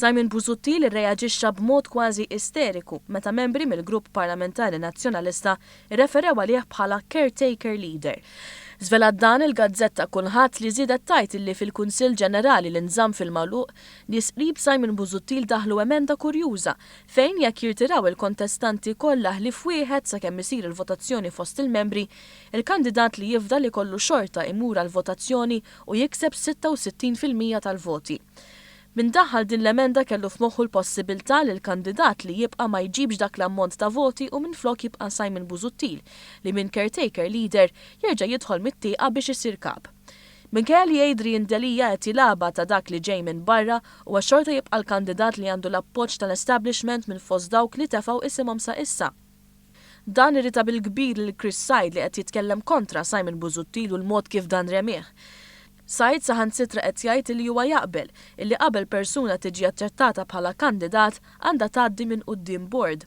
Simon Busuttil irreaġixxa b'mod kważi isteriku meta membri mill-Grupp Parlamentari Nazzjonalista rreferew għalih bħala caretaker leader. Żvelat dan il-gazzetta Kulħadd li żiedet tgħid illi fil-Kunsill Ġenerali li nżamm fil-magħluq, nies qrib Simon Busuttil daħħlu emenda kurjuża fejn jekk jirtiraw il-kontestanti kollha ħlief wieħed sakemm isir il-votazzjoni fost il-membri, il-kandidat li jifdal ikollu xorta imur għall-votazzjoni u jikseb 66% tal-voti. Min daħħal din l-emenda kellu f'moħħu l-possibiltà li l-kandidat li jibqa' ma jġibx dak l-ammont ta' voti u minflok jibqa' Simon Busuttil li minn caretaker leader jerġa' jidħol mit-tieqa biex isir kap. Minkejja li Adrian Delia qed jilgħabha ta' dak li ġej minn barra, huwa xorta jibqa' l-kandidat li għandu l-appoġġ tal-establishment minn fost dawk li tefgħu isimhom sa issa. Dan irrita bil-kbir lil Chris Said li qed jitkellem kontra Simon Busuttil u l-mod kif dan remih. Said saħansitra qed jgħid illi huwa jaqbel illi qabel persuna tiġi aċċettata bħala kandidat għandha tgħaddi minn quddiem board.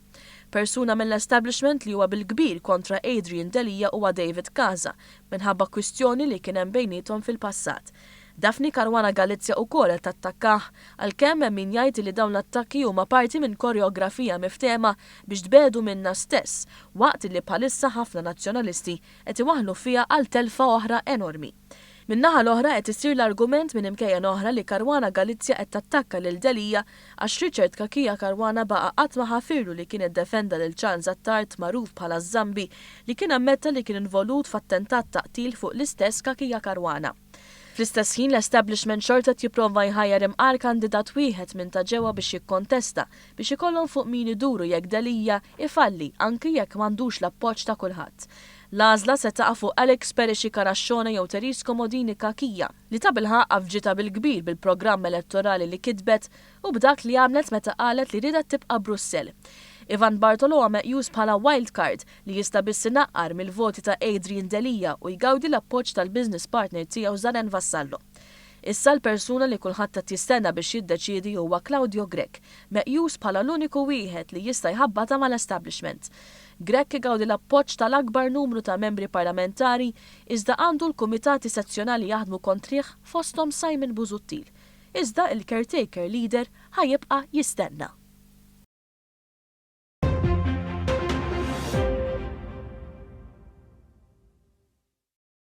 Persuna mill-establishment li huwa bil-kbir kontra Adrian Delia huwa David Casa minħabba kwistjoni li kien hemm bejniethom fil-passat. Daphne Caruana Galizia ukoll qed tattakkah għalkemm hemm min jgħid illi dawn l-attakki huma parti minn koreografija miftehma biex tbiegħdu minnha stess waqt illi bħalissa ħafna Nazzjonalisti qed iwaħħlu fiha għal telfa oħra enormi. Min-naħa l-oħra qed isir l-argument minn imkejjen oħra li Caruana Galizia qed tattakka lil Delia għax Richard Cachia Caruana baqa' qatt ma ħafirlu li kien iddefenda lil Charles Attard magħruf bħala ż-Zambi li kien ammetta li kien involut f'attentat ta' qtil fuq l-istess Cachia Caruana. Fl-istess ħin l-establishment xorta qed jipprova jħajjar imqar kandidat wieħed minn ta' ġewwa biex jikkontesta biex ikollhom fuq min iduru jekk Delia ifalli anki jekk m'għandux l-appoġġ ta' kulħadd. L-għażla se taqa' fuq Alex Perici Carascione jew Therese Comodini Cachia, li tabilħaqq għafġitha bil-kbir bil-programm elettorali li kitbet u b'dak li għamlet meta qalet li riedet tibqa' Brussell. Ivan Bartolo huwa meqjus bħala wild card li jista' biss inaqqar mill-voti ta' Adrian Delia u jgawdi l-appoġġ tal-business partner tiegħu Zaren Vassallo. Issa l-persuna li kulħadd qed jistenna biex jiddeċiedi huwa Claudio Grech, meqjus bħala l-uniku wieħed li jista' jħabbatha mal-establishment. Grech igawdi l-appoġġ tal-akbar numru ta' membri parlamentari iżda għandu l-kumitati sezzjonali jaħdmu kontrih fosthom Simon Busuttil. Iżda il-caretaker leader ħa jibqa' jistenna.